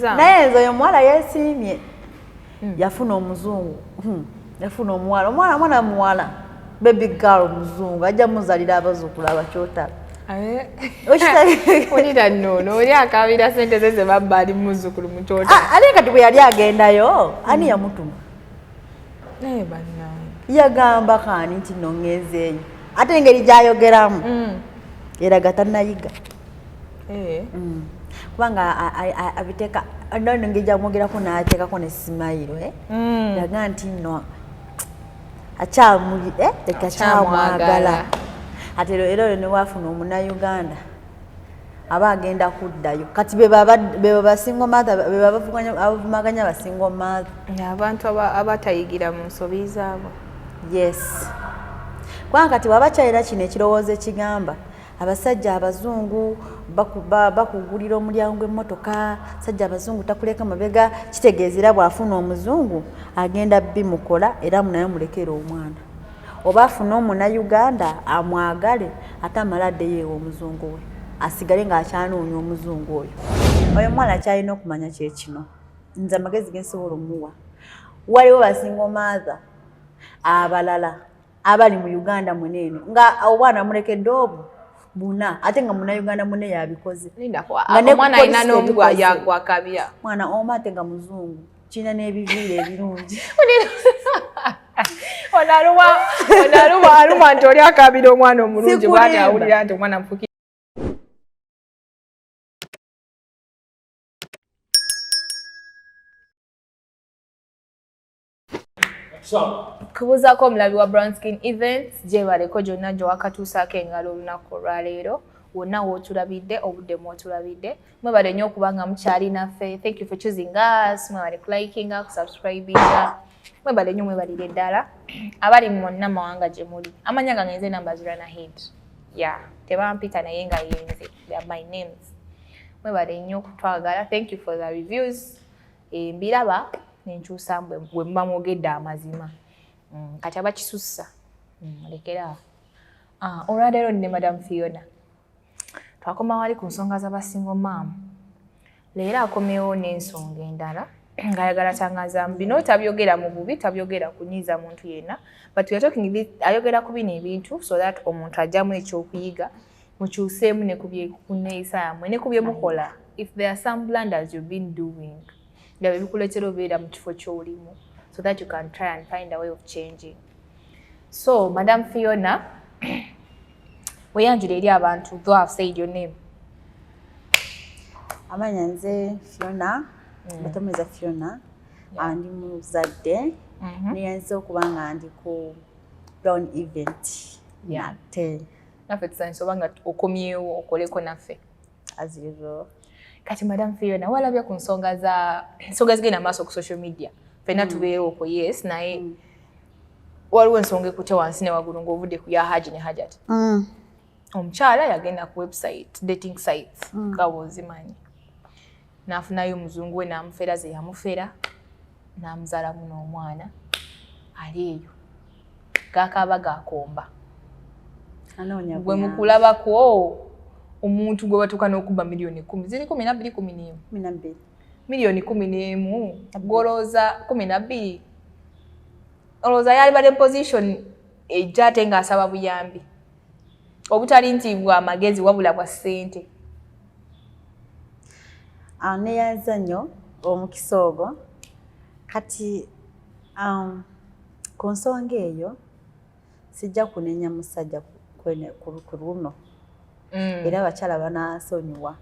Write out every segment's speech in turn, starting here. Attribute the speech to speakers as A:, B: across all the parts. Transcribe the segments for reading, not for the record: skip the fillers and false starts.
A: Naye nze oyo omuwala yeesiimye. Yafuna omuzungu. Yafuna omuwala, omwana, mwana muwala, baby girl omuzungu, ajja muzalira abazzukulu abakyotala.
B: Olira nnono oli akabira sente ze ze babba, ali muzzukulu mukyota.
A: Ate kati bwe yali agendayo, ani yamutuma?
B: Naye bannange.
A: Yagamba kaani nti nno ŋŋenzeeyo? Ate engeri gy'ayogeramu eraga tannayiga. Kubanga abiteeka nono engeri gyamwogerako n'ateekako ne smile, eh? Eraga nti nno akyamuli, eh, leka akyamwagala. Ate era oyo newaafuna omunnayuganda aba agenda kuddayo. Kati be ba single mother, be abavumaganya ba single mother.
B: Abantu abatayigira mu nsobi zaabwe.
A: Yes, kubanga kati waba kyalina kino ekirowoozo ekigamba abasajja abazungu bakugulira omulyango gw'emmotoka, sajja abazungu takuleka mabega, kitegeeza era bw'afuna omuzungu agenda bimukola, era naye mulekera omwana, oba afune omunnayuganda amwagale, ate amale addeyo ewa omuzungu we, asigale ng'akyanoonya omuzungu oyo. Oyo omuwala kyalina okumanya kyekino, nze amagezi gensobola omuwa, waliwo ba single mother abalala abali mu Uganda muneeno nga obwana mulekedde obu buna, ate nga munnayuganda mune yabikoze.
B: Omwana alina n'omugwakabya.
A: Mwana omu ate nga muzungu, kirina n'ebiviiri ebirungi.
B: Ono aluma, aluma nti oli akabira omwana omulungi bwati, awulira nti omwana mufuki. Kubuuzaako omulabi wa Brown Skin Events, gyebaleko gyonna gyewakatuusaako engalo olunaku olwaleero, wonna wootulabidde, obudde mwotulabidde, mwebale nnyo okuba nga mukyali naffe. Thank you for choosing us. Mwebale kulikinga, kusubscribinga, mwebale nnyo, mwebalire ddala abali mwonna mawanga gye muli. Amanya gange nze Nambazira Nahid. Ya tebampita naye nga yenze, they are my names. Mwebale nnyo okutwagala. Thank you for the reviews. Mbiraba nenkyusa bwe muba mwogedde amazima. Kati abakisussa, lekeraawo. Ah, olwaleero nne Madam Fiona. Twakoma wali ku nsonga z'aba single mum. Leero akomyewo n'ensonga endala ng'ayagala tangazaamu bino. Tabyogera mu bubi, tabyogera kunyiiza muntu yenna, but we are talking this, ayogera ku bino ebintu so that omuntu ajjamu ekyokuyiga, mukyuseemu ne ku neeyisa yammwe ne ku bye mukola. If there are some blunders you've been doing nga bye bikuleetera obeera mu kifo ky'olimu, so that you can try and find a way of changing. So Madam Fiona, weyanjula eri abantu, though I've said your name.
A: Amanya nze Fiona, batamweza Fiona. Ndi muzadde. Neyanze okuba nga ndi ku Brown Event nate.
B: Naffe tusanyusa oba nga okomyewo okoleko naffe.
A: As usual.
B: Kati Madam Fiona, walabye ku nsonga za ensonga zigenda maaso ku social media? Ffenna tubeera okwo, yes, naye waliwo ensonga ekute wansi ne waggulu ng'ovudde ku ya Haji ne Hajat. Omukyala yagenda ku website, dating sites nga bw'ozimanyi, n'afunayo omuzungu we, n'amufera ze yamufera, n'amuzaalamu n'omwana. Ali eyo gakaaba gakomba.
A: Anoonya
B: gwe
A: buyambi.
B: Mukulabako omuntu gwe batuuka n'okubba miliyoni 10, ziri 12, 11?
A: 12.
B: Miliyoni 11, golowooza 12, olowooza yalibadde position ejja ate ng'asaba buyambi obutali nti bwa magezi wabula bwa ssente?
A: Ah, neyanza nnyo omukisa ogwo. Kati ku nsonga eyo sijja kunenya musajja ku luno, era abakyala banansonyiwa.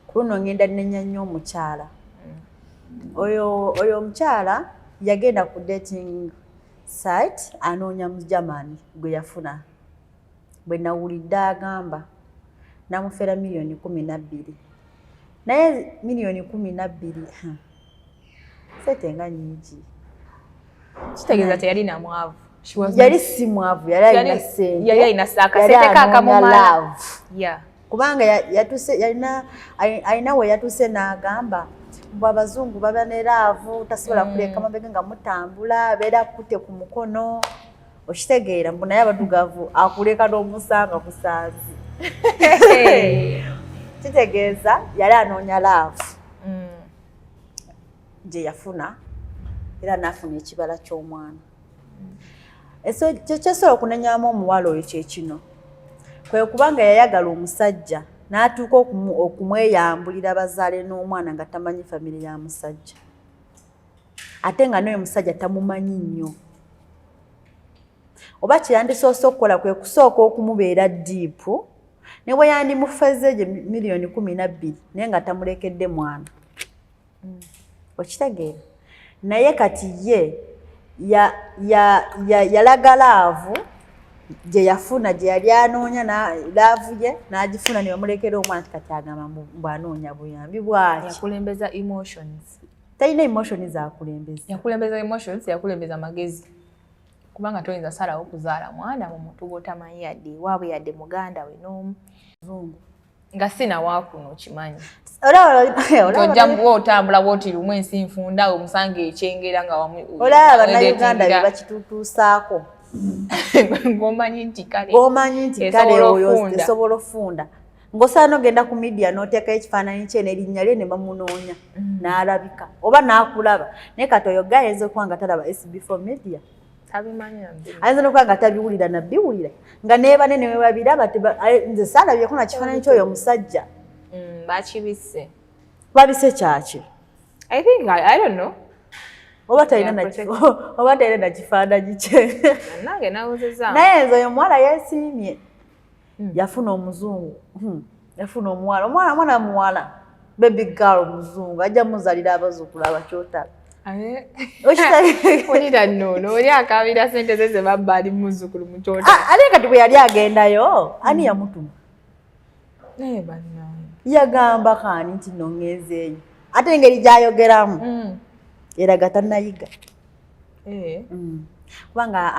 A: Ku luno ngenda nnenya nnyo omukyala oyo. Oyo omukyala yagenda ku dating site anoonya mu Germany gwe yafuna. Bwe nawulidde agamba namufera miliyoni 12, naye miliyoni 12 sente nga nnyingi.
B: Kitegeeza teyali namwavu.
A: Yali si mwavu, yali alina sente.
B: Yali alina akasente kakamumala.
A: Kubanga yatuse yalina, alina we yatuse n'agamba mbu abazungu baba ne love, tasobola kuleka mabega nga mutambula, abeera akutte ku mukono, okitegeera? Mbu naye abaddugavu akuleka n'omusanga busaazi. Kitegeeza yali anoonya love. Gye yafuna era n'afuna ekibala ky'omwana. Kyesobola okunenyamu omuwala oyo kyekino, kwe kubanga yayagala omusajja n'atuuka okumweyambulira bazaale n'omwana nga tamanyi famire ya musajja, ate nga n'oyo musajja tamumanyi nnyo. Oba kyeyandisoose okukola kwe kusooka okumubeera deep, ne bwe yandimufeze gye miliyoni 12, naye nga tamulekedde mwana. Okitegeera? Naye kati ye yalaga love gye yafuna, gye yali anoonya, love ye n'agifuna ne bamulekera omwana. Ti kati agamba mbu anoonya buyambi bwaki?
B: Yakulembeza emotions.
A: Talina emotion zakulembeza.
B: Yakulembeza emotions, yakulembeza magezi, kubanga toyinza salawo kuzaala mwana mu muntu gw'otamanyi yadde ewaabwe, yadde muganda we n'omu, nga sina waakuno okimanyi. Tojja otambula bwoti lumu ensi nfunda, omusanga ekyengera nga wamu.
A: Olaba Bannayuganda bye bakitutuusaako.
B: Ng'omanyi nti kale
A: Ng'omanyi nti kale oyo esobola ofunda, ng'osaana ogenda ku media n'oteekayo ekifaananyi kye n'erinnya lye ne bamunoonya n'alabika oba n'akulaba. Naye kati oyo ga ayinza okuba nga talaba SB4 Media, ayinza nokuba nga tabiwulira nabiwulira, nga nebane newebabiraba. Nze saalabyeko na kifaananyi kyoyo omusajja.
B: Bakibisse.
A: Babise kyaki?
B: I think I don't know.
A: Oba talina nakifaananyi kye.
B: Nange nawozeza.
A: Naye nze oyo omuwala yeesiimye. Yafuna omuzungu, yafuna omuwala, omwana, mwana muwala, baby girl omuzungu, ajja muzalira abazzukulu abakyotala.
B: Olira nnono oli akabira sente ze zebabba, ali muzzukulu mukyota.
A: Ate kati bwe yali agendayo, ani yamutuma? Yagamba kaani nti nno ŋŋenzeeyo? Ate engeri gy'ayogeramu eraga tannayiga. Kubanga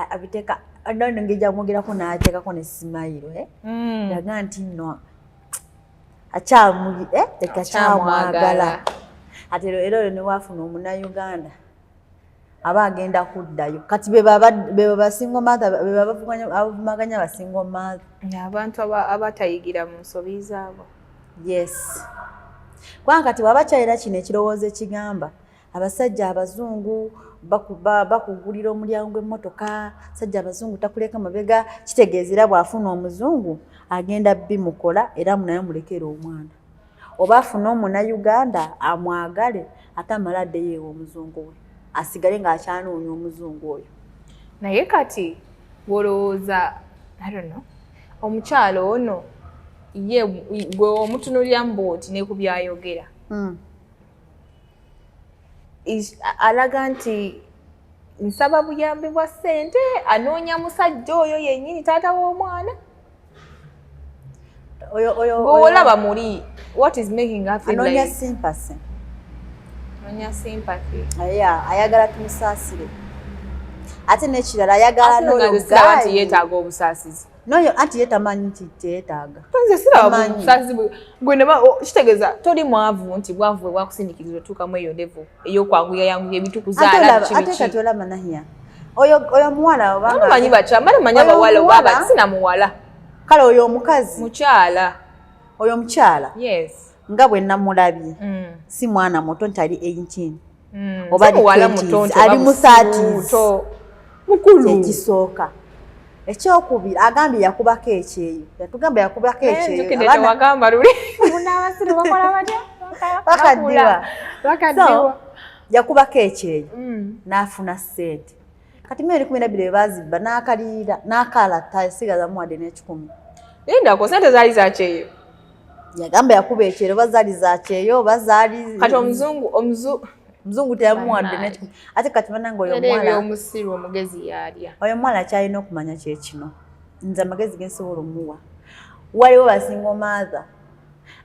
A: abiteeka engeri gyamwogerako n'ateekako ne smile, eraga nti nno akyamwagala. Ate era oyo newaafuna omunnayuganda aba agenda kuddayo. Kati beba ba single mother, beba abavumaganya ba single mother.
B: Abantu abatayigira mu nsobi zaabwe.
A: Yes, kubanga kati waba kyalina kino ekirowoozo ekigamba abasajja abazungu bakugulira omulyango gw'emmotoka, sajja abazungu takuleka mabega, kitegeeza era bw'afuna omuzungu agenda bimukola, era naye mulekera omwana, oba afune omunnayuganda amwagale, ate amale addeyo ewa omuzungu we, asigale ng'akyanoonya omuzungu oyo.
B: Naye kati wolowooza, I don't know, omukyalo ono ye gwe omutunulira mbooti ne ku byayogera, alaga nti nsaba buyambi bwa ssente, anoonya musajja oyo yennyini taata w'omwana? Olaba muli what is making her feel
A: Anoonya
B: like
A: sympathy.
B: Anoonya sympathy.
A: Yeah, ayagala tumusaasire. Ate n'ekirala ayagala
B: Ate
A: n'oyo
B: nga nze siraba nti
A: guy.
B: Yeetaaga obusaasizi.
A: N'oyo anti ye tamanyi nti teyeetaaga.
B: Nze siraba
A: Tamanyi.
B: busaasizi gwe ne kitegeeza toli mwavu, nti bwavu bwe bwakusindikiriza otuukamu eyo level ey'okwanguya yanguya ebintu,
A: Ate
B: kuzaala,
A: olaba,
B: biki
A: ate
B: biki.
A: kati olaba Nahiya, oyo omuwala obanga
B: Manyi bakyala, manyi
A: Oyo
B: abawala oba
A: omuwala-
B: sina muwala.
A: Kale oyo omukazi.
B: Mukyala.
A: Oyo omukyala,
B: Yes.
A: nga bwe namulabye, si mwana muto nti ali 18 oba
B: Si
A: ali
B: muwala
A: 20s,
B: muto nti
A: ali
B: oba
A: mu 30s.
B: muto. Mukulu.
A: Ekisooka. Ekyokubiri, agambye yakubako ekyeyo, yatugamba yakubako
B: Naye
A: ekyeyo.
B: nzijukidde
A: Abaana
B: tewagamba luli munaabasiru bakola batya?
A: Bakaddiwa.
B: Bakaddiwa.
A: So, yakubako ekyeyo n'afuna ssente. Kati miliyoni 12 bwe bazibba, n'akalirira n'akaala, tasigazamu wadde n'ekikumi.
B: Lindako, sente zaali zakyeyo?
A: Yagamba yakuba ekyeyo, oba zaali zakyeyo oba zaali
B: Kati omuzungu
A: Omuzungu teyamuwadde
B: Bannange.
A: n'ekikumi. Ate kati banange, oyo
B: Era
A: omuwala,
B: ebyomusiru omugezi yalya.
A: Oyo omuwala kyalina okumanya kyekino, nze amagezi gensobola omuwa, waliwo ba single mother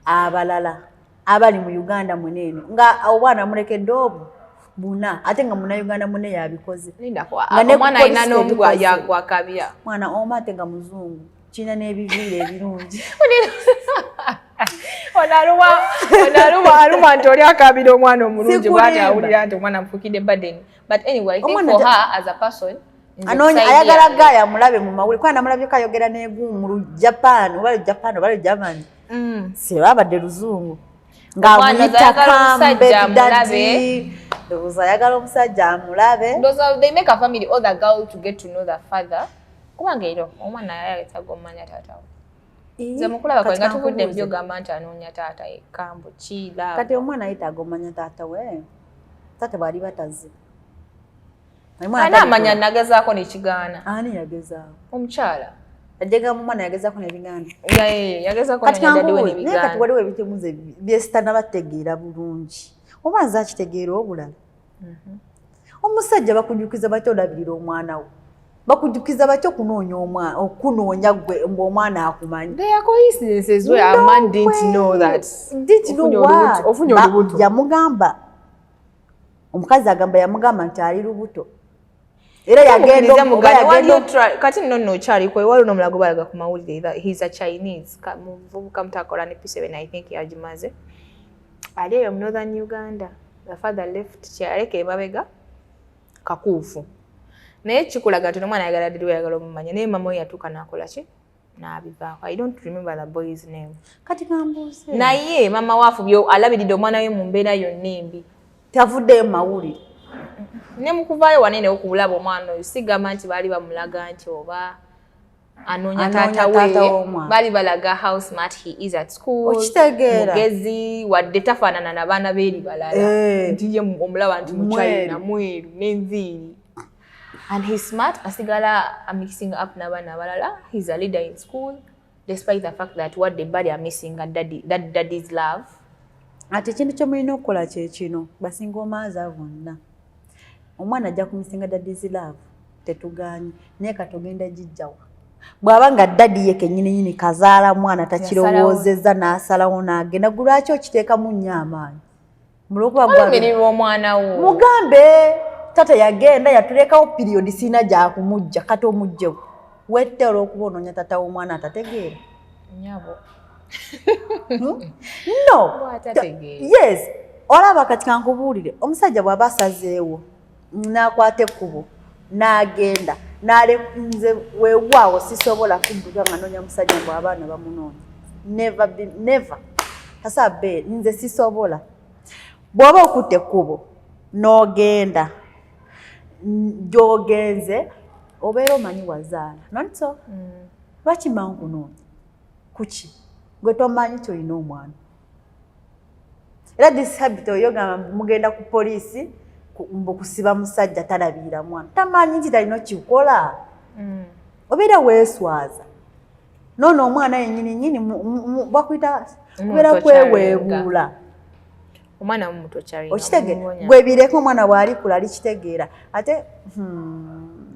A: abalala abali mu Uganda muneeno nga obwana mulekedde obu buna, ate nga Munauganda mune yabikoze.
B: Lindako,
A: Nga ne
B: omwana alina
A: ku poliisi
B: n'omu
A: tebikoze.
B: gwakabya.
A: Mwana omu ate nga muzungu, kirina n'ebiviiri ebirungi.
B: Ono aluma aluma nti oli akabira omwana omulungi
A: Sikulimba.
B: bw'ati, awulira nti omwana amufukidde burden. But anyway, I think
A: Omwana
B: for her as a person, nze
A: Anoonya,
B: kusaidia.
A: ayagala gaaya amulabe mu mawulire, kuba namulabyeko ayogera n'egumu lu Japan, oba lu Japan oba lu Germany, seba abadde luzungu. Ng'amuyita kambe daddy, ndowooza ayagala omusajja amulabe.
B: Ndowooza they make a family or the girl to get to know the father, kubanga era omwana yayetaga omanya taata we. Nze mukulaba kwe nga tuvudde mu byogamba nti anoonya taata yekka, mbu kiira.
A: Kati omwana yetaaga omanya taata we, taata bw'aliba tazze.
B: Ani amanya? Nagezaako nekigaana.
A: Ani yagezaako?
B: Omukyala.
A: Ajjagamba omwana yagezaako nebigaana.
B: Yagezaako.
A: Kati naye kati waliwo ebintu ebimu byesitanabategeera bulungi, oba nze akitegeera obulala. Omusajja bakujjukiza batya olabirira omwana we? Bakujjukiza batya okunoonya omwana, okunoonya gwe ng'omwana akumanyi?
B: There are coincidences where a man didn't know that.
A: Didn't know what?
B: Ofunye olubuto.
A: Yamugamba, omukazi agamba yamugamba nti ali lubuto, era yagenda oba yagenda.
B: Kati nno nno okyaliko, waliwo n'omulago balaga ku mawulire. He's a Chinese muvubuka mutakola ne P7, I think yagimaze, ali eyo mu Northern Uganda. The father left, kyeyaleka emabega kakuufu, naye kikulaga nti nomwana ayagala diri, ayagala omumanya, naye mama we yatuuka n'akola ki, n'abivaako. I don't remember the boy's name.
A: Kati kambuuze.
B: Naye mama waafu alabiridde omwana we mu mbeera yonna embi.
A: Tavuddeyo mu mawulire?
B: Ne mukuvaayo wanene okubulaba omwana oyo, sigamba nti baali bamulaga nti oba anoonya taata we, baali balaga how smart he is at school.
A: Okitegeera?
B: Mugezi, wadde tafaanana nabaana beeri balala. Nti ye omulaba nti muchina, mweru n'enviiri, and he's smart, asigala amixing up n'abaana abalala. He's a leader in school despite the fact that wadde bali amissing daddy, that daddy's love.
A: Ate ekintu kyemulina okukola kyekino, basinga omaaza bonna, omwana ajja kumissinga daddy's love, tetuganye, naye kati ogenda gijjawa bw'aba nga daddy ye kennyini nyini kazaala mwana takirowoozezza n'asalawo n'agenda? Gwe lwaki okiteekamu nnyo amaanyi?
B: Olumirirwa omwana wo.
A: Mugambe tata yagenda yatulekawo, period, siina gyakumujja. Kati omugjewo wette olw'okuba onoonya tata w'omwana atategeera?
B: Nyabo.
A: No. Yes, olaba kati kankubuulire, omusajja bw'aba asazeewo n'akwata ekkubo n'agenda, nze weewaawo sisobola kudduka nga noonya musajja mbw abaana bamunoonya. Never be, never tasabe, nze sisobola. Bw'oba okutta ekkubo n'ogenda gy'ogenze, obeera omanyi wazaala nonso. Lwaki mankunoonya kuki gwe tomanyi kyolina omwana? Era this habit oyo gamba mugenda ku poliisi mbu kusiba musajja talabirira mwana, tamanyi nti talina kikola. Obeera weeswaza noono omwana yennyini nyini bakuyita kubeera kweweebuula.
B: Omwana mumuto.
A: Okitegeera? Gwe bireka, omwana bw'alikula alikitegeera. Ate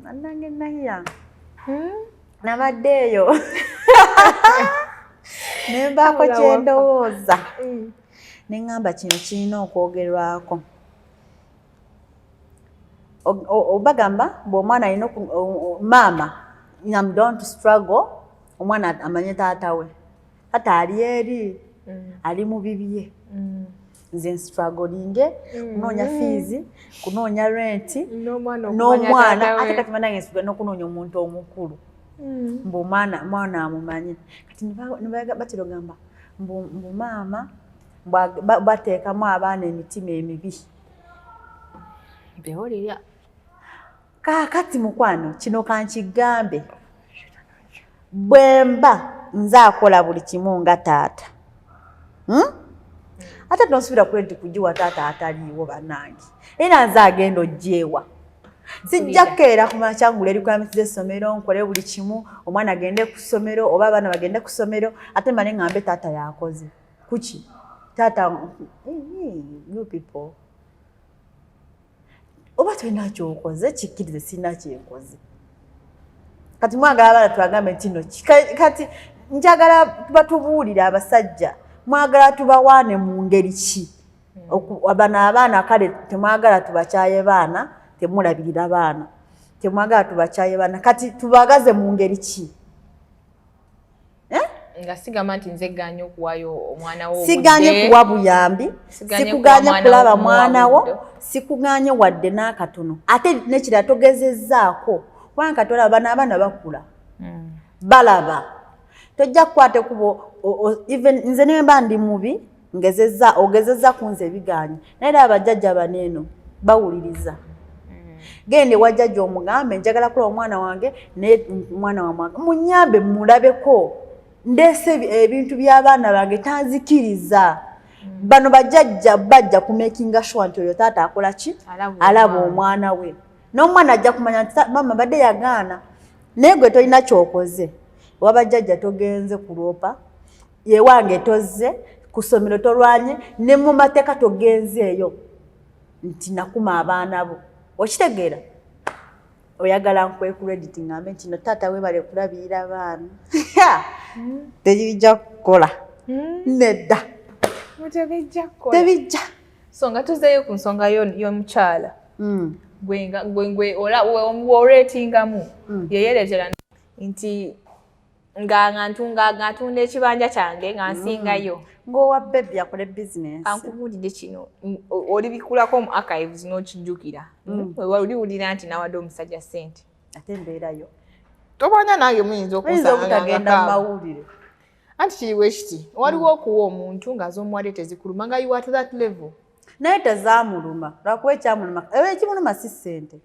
A: annange nahiya nabadde eyo ne mbaako kyendowooza ne ŋŋamba kino kirina okwogerwako. Bagamba bw'omwana alina maama am don't struggle, omwana amanye taata we, taata ali eri ali mu bibye, nze nstrugglinge kunoonya fees, kunoonya rent n'omwana. Ate kati banange nsiga n'okunoonya omuntu omukulu mbu omwana mwana amumanyi. Kati batera ogamba mbu maama bateekamu abaana emitima emibi.
B: Bewulira.
A: Kaakati mukwano, kino kankigambe, bwe mba nze akola buli kimu nga taata, Ate tonsuubira kule nti kugiwa taata ataliiwo. Bannange, era nze agenda ojjeewa, sijja kukeera ku makya ngula requirements z'essomero, nkole buli kimu, omwana agende ku ssomero oba abaana bagende ku ssomero, ate male ŋŋambe taata yakoze kuki. Taata, you people, oba tolina kyokoze, kikkirize, sirina kyenkoze. Kati mwagala abaana tubagambe nti no kati njagala batubuulire, abasajja mwagala tubawaane mu ngeri ki? Bano abaana kale temwagala tubakyaye baana, temulabirira baana, temwagala tubakyaye baana, kati tubagaze mu ngeri ki? Eh?
B: Nga sigamba nti nze ganye okuwaayo omwana wo.
A: Siganye kuwa buyambi, sikuganye kulaba mwana wo, sikuganye wadde n'akatono. Ate nekirala, togezezzaako, kubanga kati olaba bano abaana bakula balaba tojja kukwata ekubo. Even nze ne mba ndi mubi. Ngezezza, ogezezza kunze, ebiganye, naye era abajjajja baneeno bawuliriza. Genda ewa jjajja omugambe, njagala kulaba omwana wange, naye omwana wamwe munyambe mulabeko, ndeese ebintu by'abaana bange, tanzikiriza. Bano bajjajja bajja kumakinga sure nti oyo taata akola ki? Alaba omwana we, n'omwana ajja kumanya nti mama badde yagaana. Naye gwe tolina kyokoze, wabajjajja togenze kuloopa, yewange tozze ku ssomero, tolwanye ne mu mateeka, togenzeeyo nti nakuma abaana bo. Okitegeera? Oyagala nkuwe credit, ngambe nti no taata webale kulabirira abaana? Tebijja kukola. Nedda. Tebijja.
B: So nga tuzeeyo ku nsonga y'omukyala, gwe woretingamu yeyeretera nti nga ntunda ekibanja kyange nga nsingayo.
A: Ng'owa baby akole bizinesi.
B: Ankubuulidde kino, olibikulako mu archives n'okijjukira, oliwulira nti nawadde omusajja ssente.
A: Ate embeerayo.
B: Tobanya nange muyinza
A: oyinza obutagenda mu mawulire.
B: Anti kiriwo ekiti, waliwo okuwa omuntu ng'az'omuwadde tezikuluma, nga you at that level.
A: Naye tezaamuluma, lwakuba ekyamuluma, ekimuluma si ssente.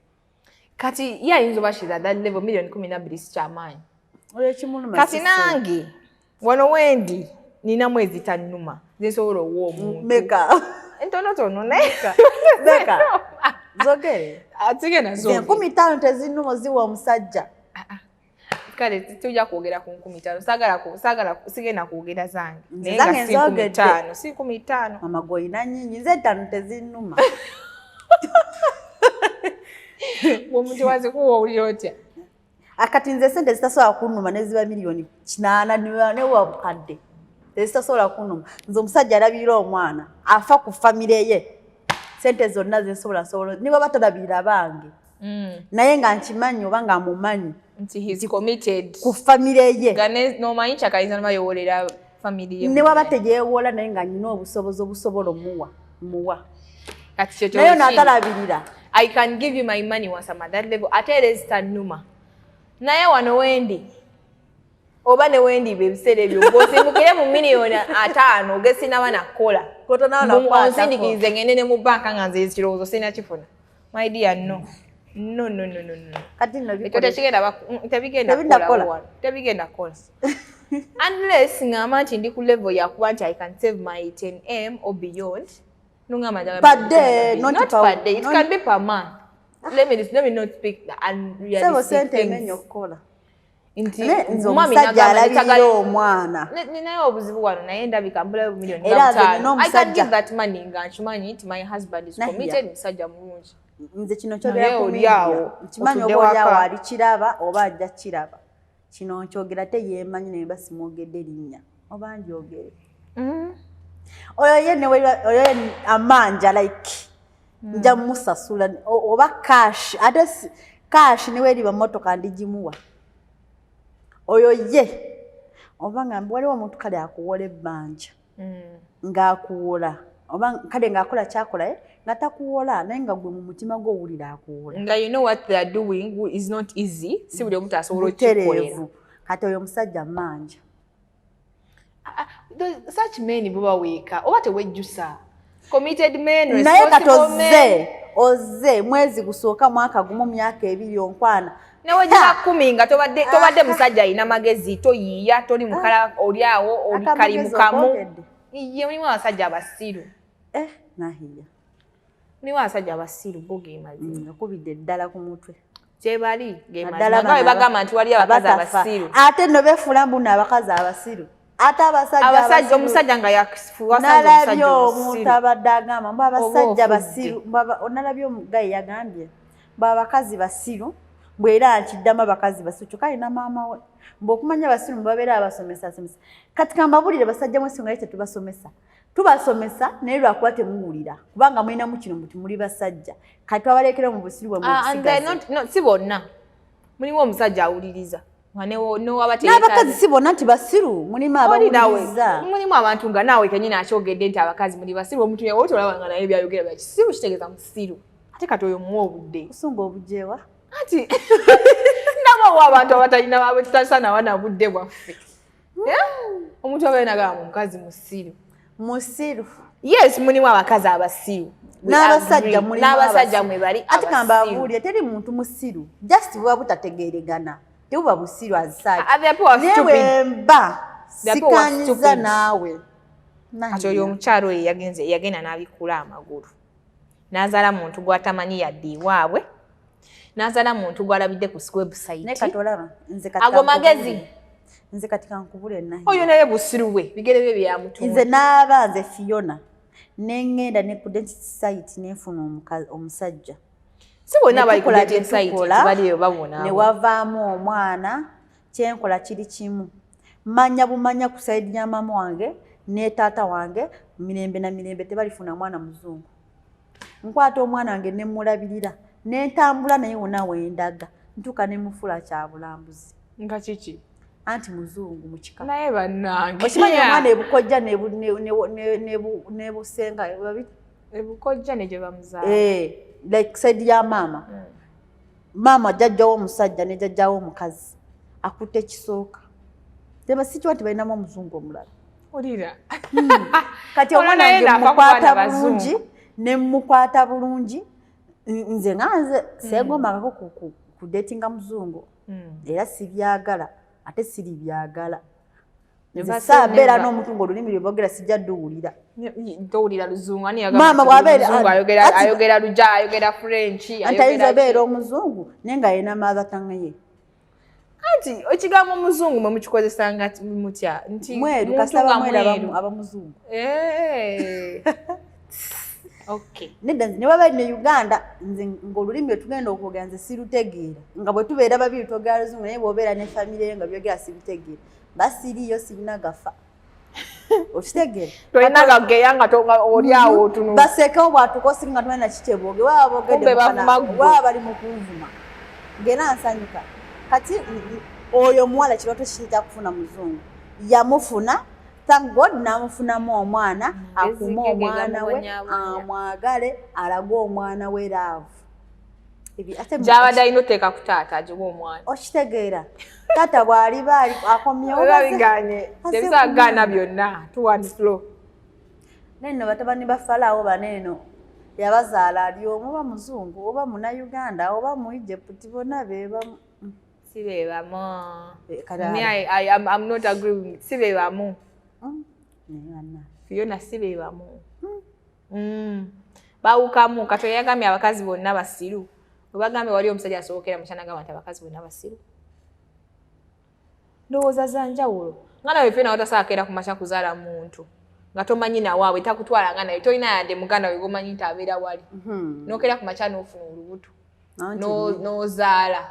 B: Kati ye ayinza oba she's at that level, 12 miliyoni si kyamaanyi.
A: Oyo ekimuluma
B: Kati nange wano wendi ninamu ezitannuma zensobola owa omuntu.
A: Meka?
B: Entonotono, naye
A: Meka? Zogere.
B: Tugenda.
A: 5,000 tezinnuma ziwa omusajja.
B: Kale tujja kwogera ku 5,000. Saagala, sigenda kwogera zange.
A: Nze
B: naye nga
A: zange
B: si nkumi
A: nzogedde.
B: ttaano, si 5,000.
A: Mama gwe olina nnyingi, nze 5 tezinnuma.
B: Bwomuntu wazikuwa owulira otya?
A: Akati nze sente zitasobola kunnuma neziba 8 miliyoni newa bukadde tezitasobola kunnuma. Nze omusajja alabirira omwana, afa ku famire ye, sente zonna zensobola sobola, niba batalabirira bange, naye nga nkimanyi oba nga mumanyi
B: nti he's committed
A: ku famire ye.
B: Nga n'omanyi kyakayinza nobayowolera family ye.
A: Ne waba teyeewola, naye nga nyina obusobozi obusobola omuwa, muwa.
B: Kati kyekyo.
A: Naye naatalabirira.
B: I can give you my money once I'm at that level. Ate era ezitannuma, naye wano wendi oba ne wendiba ebiseera ebyo, ng'osimbukire mu 50 miliyoni gesinaba nakukola,
A: Kotonawo nakukwatako.
B: Onsindikirize ngende ne mu banka nga nze ekirowoozo sinakifuna. My dear, no, no, no, no, no, no.
A: Kati nno
B: Ekyo tebigenda
A: Tebigenda
B: kukola
A: kukola.
B: wano, tebigenda kukola unless ngamba nti ndi ku level yakuba nti I can save my 10M or beyond. Nongamba njagala
A: Per day,
B: not,
A: not
B: per day, it can be per month. Let me not speak the
A: sebo
B: unrealistic
A: sente
B: things.
A: emenya okukola.
B: Nti
A: Naye nze
B: omwami
A: omusajja
B: nagamba
A: alabirira omwana.
B: Ninayo obuzibu wano, naye ndabika mbulayo miliyoni
A: Era nze
B: 5.
A: nina
B: I can
A: omusajja.
B: give that money nga nkimanyi nti my husband is
A: Nahiya.
B: committed, musajja mulungi.
A: Nze kino
B: Naye
A: kyogera ku
B: oli
A: media.
B: awo,
A: Nkimanyi
B: otudde
A: oba oli awo
B: waka.
A: alikiraba oba ajja kiraba. Kino nkyogera teyeemanyi, naye mba simwogedde linnya oba ndyogere. Oyo ye oyo ye amanja, like nja musasula oba cash, ate cash niweriba motoka ndigimuwa oyo ye. Oba nga waliwo omuntu kale akuwola ebbanja, ng'akuwola, oba kale ng'akola kyakola ye nga takuwola, naye nga gwe mu mutima gwo owulira akuwola.
B: Nga you know what they are doing is not easy, si buli omuntu asobola okukikolera.
A: Butereevu. Kati oyo omusajja manja.
B: Ah, such men buba weeka oba tewejjusa, committed men,
A: Naye kati
B: responsible men.
A: ozze ozze mwezi gusooka, mwaka gumu, myaka 2, onkwana.
B: Newegira 10 nga tobadde musajja alina magezi, toyiiya, toli mukala, oli awo oli
A: Akamagezi
B: kalimukamu.
A: okwogedde.
B: Iye, mulimu abasajja abasiru.
A: Eh, nahiya.
B: Mulimu abasajja abasiru, bo ge mazima.
A: Okubidde ddala ku mutwe.
B: Kyebali ge
A: Naddala
B: mazima nga bwe
A: bano
B: bagamba nti waliyo abakazi
A: abatafa.
B: abasiru.
A: Ate nno beefuula mbu nno abakazi abasiru, ate abasajja
B: abasajja
A: abasiru.
B: Omusajja nga yafuwasanze
A: Nalabye
B: omusajja
A: omuntu
B: omusiru.
A: abadde agamba mbu abasajja
B: ofudde.
A: basiru, mbu nalabye omugaye yagambye mbu abakazi basiru, mbwe era nkiddamu, abakazi basiru, kyokka alina maama we, mbu okumanya basiru mbu babeera abasomesa asomesa. Kati kambabulire, basajja mwe, singa tetubasomesa, tubasomesa, naye lwakuba temuwulira, kubanga mulinamu kino mbu timuli basajja. Kati twabalekera mu busiru bwe.
B: Ah, and they're
A: Mubusigaze.
B: not, no, si bonna. Mulimu omusajja awuliriza nga newaba
A: N'abakazi si bonna nti basiru, mulimu abawuliriza.
B: Mulimu abantu nga naawe kenyini akyogedde nti abakazi muli basiru. Omuntu yawe tolaba nga naye byayogera bya kisiru, kitegeeza musiru. Ate kati oyo muwa obudde.
A: Kusunga obujewa.
B: Anti ndabawo abantu abatalina, abatasaana na budde bwaffe. Eh? Omuntu abaye nagamba omukazi musiru.
A: Musiru.
B: Yes, mulimu abakazi abasiru. We
A: N'abasajja
B: agree.
A: Mulimu
B: N'abasajja
A: abasiru.
B: mwe bali
A: Ate
B: abasiru.
A: kambabuulire, teri muntu musiru, just buba butategeeregana, tebuba busiru azisaaki.
B: Ah, there are people who are
A: Naye
B: stupid.
A: bwemba
B: There are people who are
A: sikanyiza
B: stupid.
A: naawe.
B: Kati oyo omukyalo oyo yagenze yagenda n'abikula amagulu n'azaala muntu gw'atamanyi yadde ewaabwe, n'azaala muntu gw'alabidde ku website.
A: Naye kati olaba nze kati
B: Ago magezi.
A: Nze kati kankubule naye.
B: Oyo naye busiru bwe, bigere bye byamutunda.
A: Nze naaba nze Fiona neŋŋenda ne ku dating site nenfuna omusajja.
B: Si bonna bali ku
A: Ne tukola
B: dating
A: bye
B: site
A: tukola,
B: nti baliyo babona.
A: Ne wavaamu omwana. Kyenkola kiri kimu, manya bumanya ku side ya maama wange ne taata wange, mirembe na mirembe tebalifuna mwana muzungu. Nkwata omwana wange nemulabirira, nentambula naye wonna wendaga, ntuuka nemufula kyabulambuzi.
B: Nga kiki?
A: Anti muzungu mu kika.
B: Naye bannange.
A: Okimanyi omwana ebukojja nebusenga.
B: Ebukojja ne gye bamuzaala.
A: Eh, like side ya maama, maama jjajjawo omusajja ne jjajjawo omukazi akutte ekisooka, teba sikiwa nti balinamu omuzungu omulala.
B: Olira.
A: Kati
B: Olwo
A: omwana
B: naye
A: wange
B: naafa ku
A: mukwata
B: baana bazungu.
A: bulungi, ne mukwata bulungi. Nze nga nze seegombangako kudatinga muzungu, era sibyagala ate siribyagala. Nze
B: Never say
A: saabeera
B: never.
A: n'omuntu ng'olulimi lwe boogera sijja dduwulira.
B: Towulira luzungu, ani
A: Maama
B: yagamba
A: bw'abeera-
B: nti ayogera ayogera luja, ayogera French,
A: Anti ayinza
B: ayogera
A: obeera omuzungu naye nga yina mother tongue ye.
B: Anti ekigambo omuzungu mwe mukikozesa nga mutya nti
A: Mweru.
B: muntu
A: Kasita
B: nga
A: bamweru
B: mweru.
A: aba muzungu.
B: Eh. Okay.
A: Nedda, ne baba ne Uganda, nze ng'olulimi lwe tugenda okwogera nze sirutegeera, nga bwe tubeera babiri twogera luzungu, naye bw'obeera ne famire yo nga byogera sibitegeera, basiriiyo sirina gafa, okitegeera?
B: Tolina gageya nga nga oli awo otunula.
A: Basekewo bwatuka osinga nga tumanyi nakikyebooge waba boogedde.
B: Kumbe bavuma ggwe.
A: Waba bali mu kunvuma ng'era nsanyuka. Kati oyo omuwala kirooto kiyita kufuna muzungu, yamufuna, thank God, n'amufunamu omwana. Akume
B: ge ge
A: omwana we,
B: gamubonyaabonya.
A: Amwagale, alage omwana we love.
B: Gyabadde alina oteeka ku taata agiwa omwana.
A: Okitegeera, taata bw'aliba akomyewo
B: Biba biganye, tebisaagaana byonna two and flow.
A: Naye nno batabani ba Falaawo baneeno yabazaala ali omu, oba muzungu oba munauganda oba mu Egypt, bonna bebamu.
B: Si be bamu.
A: Eh, kale.
B: Me, I'm not agreeing. Si be bamu.
A: Naye banna.
B: Fiona, si be bamu. Bawukamu. Kato yagambye abakazi bonna basiru. Webagambye wali omusajja asookera mukyana gamba nti abakazi bonna basiru. Ndowooza za njawulo. Nga nawe Fiona watasaakera ku makya kuzaala muntu nga tomanyi nawaabwe, takutwala nga naye tolina yadde muganda we gomanyi nti abeera wali. Nokera ku makya n'ofuna olubuto.
A: Anti
B: N'ozaala.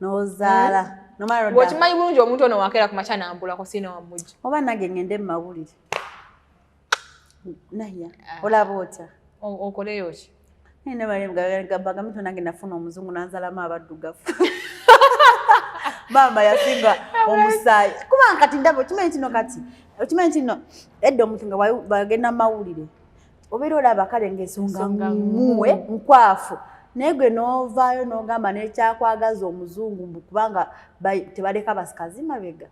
A: N'ozaala nomala odda.
B: Bw'okimanyi bulungi omuntu ono wakeera ku makya nambulako siina wamujja.
A: Oba nange ngende mu mawulire naya, olaba otya?
B: Okoleyo ki?
A: Bagambe nange nafuna omuzungu nanzalamu abaddugavu, maama yasinga omusaayi. Kubanga kati ndaba okimanyi kino, kati okimanyi kino, edda omuntu nga bagenda mu mawulire obeera olaba kale ngaensonga
B: Ensonga
A: muwe nkwafu, naye gwe n'ovaayo n'ogamba nekyakwagaza omuzungu mbu kubanga tebaleka basikazi mabega.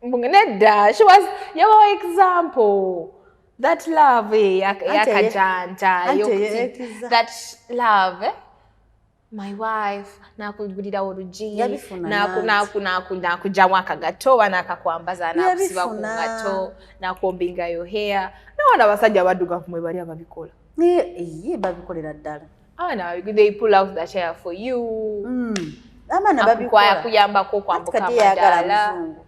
B: Nedda, she was yabawa example that love
A: Anti
B: eyakajanja
A: anti
B: that love, eh? My wife nakugulirawo olugi,
A: Yabifuna nanti.
B: nakuggyamu akagato oba nakakwambaza, nakusiba ku
A: Yabifuna.
B: ngato, nakucombinga your hair. Nawana abasajja abaddugavu mwe bali ababikola.
A: Ye babikolera ddala.
B: Abaana they pull out the chair for you.
A: Abaana
B: Akukwaya
A: babikola.
B: kuyambako
A: Anti
B: okwambuka
A: kati yayagala
B: amadaala.
A: muzungu,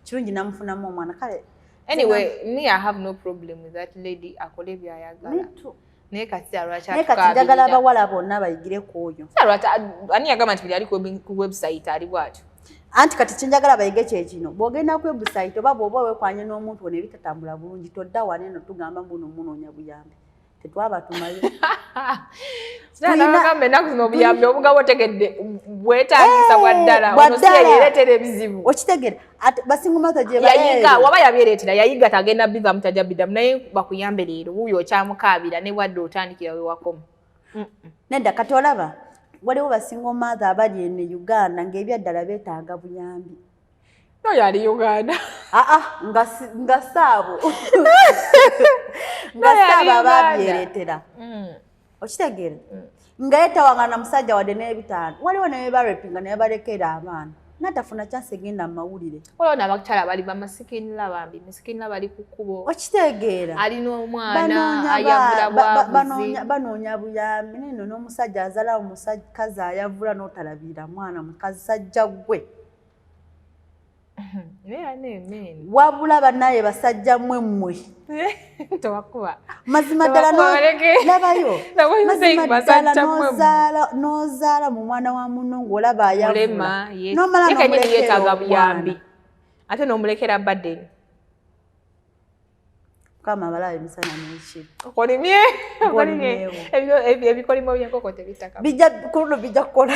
A: kirungi namufunamu omwana kale.
B: Anyway, me, I have no problem with that lady, akole byayagala.
A: Me too.
B: Naye kati lwaki
A: Naye kati njagala abawala bonna bayigire ku oyo.
B: Lwaki ani yagamba nti buli ali ku website ali bwatyo?
A: Anti kati kyenjagala bayige kyekino, bw'ogenda ku website oba bw'oba weekwanye n'omuntu ono ebitatambula bulungi, todda wane no tugamba mbuno munoonya buyambi, tetwabatumayo.
B: Nabagamba ennaku zino obuyambi obugaba otegedde bwetagisa bwa ddala.
A: Bwa
B: Ono si
A: ddala.
B: yeyereetera ebizibu.
A: Okitegere ate basingle mother gye
B: Yayiga
A: baleero.
B: Waba yabyereetera, yayiga tagenda bivamu, tajja biddamu, naye bakuyambe leero wuuyo okyamukaabira ne bwadde otandikira wewakoma.
A: Nedda, kati olaba waliwo basingle mother abali eno e Uganda ng'ebyaddala beetaaga buyambi.
B: No, yali Uganda.
A: Aa, nga saabo, nga saabo ababyeretera. Okitegeera? Nga yetawangana musajja wadde n'ebitaano. Waliwo ne bebarepinga ne balekera abaana, natafuna chance egenda mu mawulire.
B: Waliwo n'abakyala bali bamasikinira, bambi misikinira, bali ku kkubo.
A: Okitegeera?
B: Alina omwana, ayavula bwabuzi.
A: Banoonya buyambi. Neno n'omusajja azala omukazi ayavula n'otalabirira mwana, mukazi sajja ggwe. Wabula bannaye basajja mmwe mmwe.
B: Tobakuba.
A: Mazima ddala, labayo, mazima ddala, n'ozaala mu mwana wa munno ng'olaba ayavula,
B: n'omala n'omulekera buyambi, ate n'omulekera burden.
A: Mukama abalabe emisana n'ekiro.
B: Okolimye, ebikolimo by'enkoko tebitaka.
A: Bijja kuluno, bijja kukola.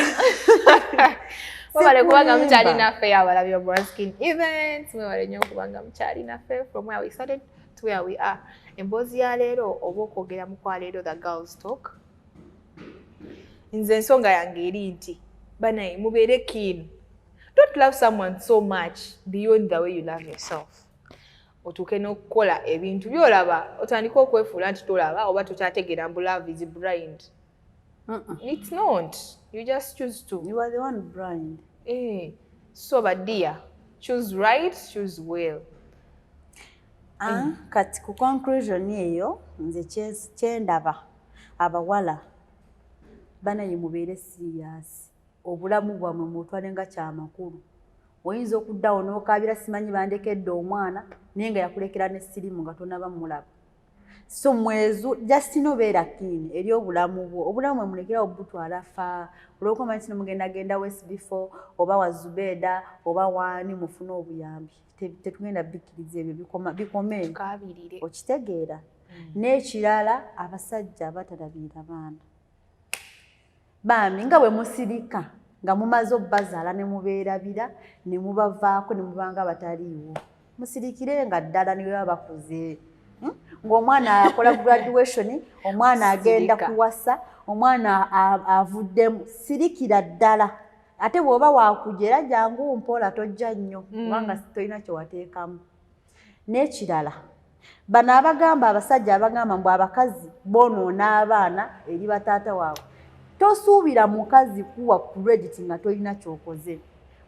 B: Mwebale kubanga mukyali naffe, abalabi ba Braskin Events. Mwebale nnyo okubanga mukyali naffe from where we started to where we are. Emboozi ya leero oba okwogera mu kwa leero, the girls talk, nze ensonga yange eri nti banaye mubeere keen. Don't love someone so much beyond the way you love yourself, otuuke n'okukola ebintu byolaba, otandike okwefuula nti tolaba oba tokyategeera mbu love is blind. It's not. You just choose to.
A: You are the one blind.
B: Eh. So but dear, choose right, choose well.
A: Ah, kati ku conclusion eyo, nze kyendaba, abawala banaye mubeere serious. Obulamu bwammwe mutwale nga kyamakulu. Oyinza okuddawo n'okaabira, simanyi bandekedde omwana, naye nga yakulekera ne sirimu nga tonaba mulaba. So mwezu just nobeera keen eri obulamu bwo. Obulamu bwe mulekerawo butwala fa olwokuba manyi kino, mugendagenda west before oba wa Zubeda oba waani mufune obuyambi. Tetugenda bikkiriza ebyo, bikome.
B: Tukabirire.
A: Okitegeera? N'ekirala, abasajja abatalabirira baana, bambi, nga bwe musirika nga mumaze obbazaala ne mubeerabira ne mubavaako ne mubanga bataliiwo, musirikire nga ddala ne bwe baba bakuze. Ng'omwana akola graduation, omwana agenda
B: Sirika.
A: kuwasa, omwana avuddemu, sirikira ddala. Ate bw'oba wakujera, jangu mpola, tojja nnyo, kubanga tolina kye wateekamu. N'ekirala, bano abagamba, abasajja abagamba mbu abakazi boonoona abaana eri bataata waabwe, tosuubira mukazi kuwa credit nga tolina kyokoze.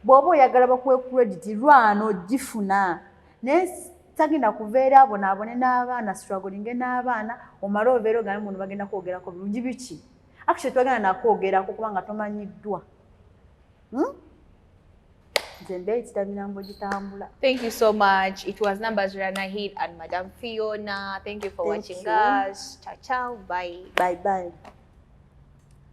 A: Bw'oba oyagala bakuwe credit, lwana ogifuna, naye tagenda kuva eri abonaabone n'abaana, strugglinge n'abaana, omale oveera ogambe muno bagenda kwogerako birungi biki. Actually twagenda nakwogerako kubanga tomanyiddwa. Nze mbeeyitira mirambo gitambula.
B: Thank you so much. It was Numbers Rana Hid and Madam Fiona. Thank you for
A: Thank
B: watching
A: you.
B: us. Ciao, ciao. Bye.
A: Bye bye.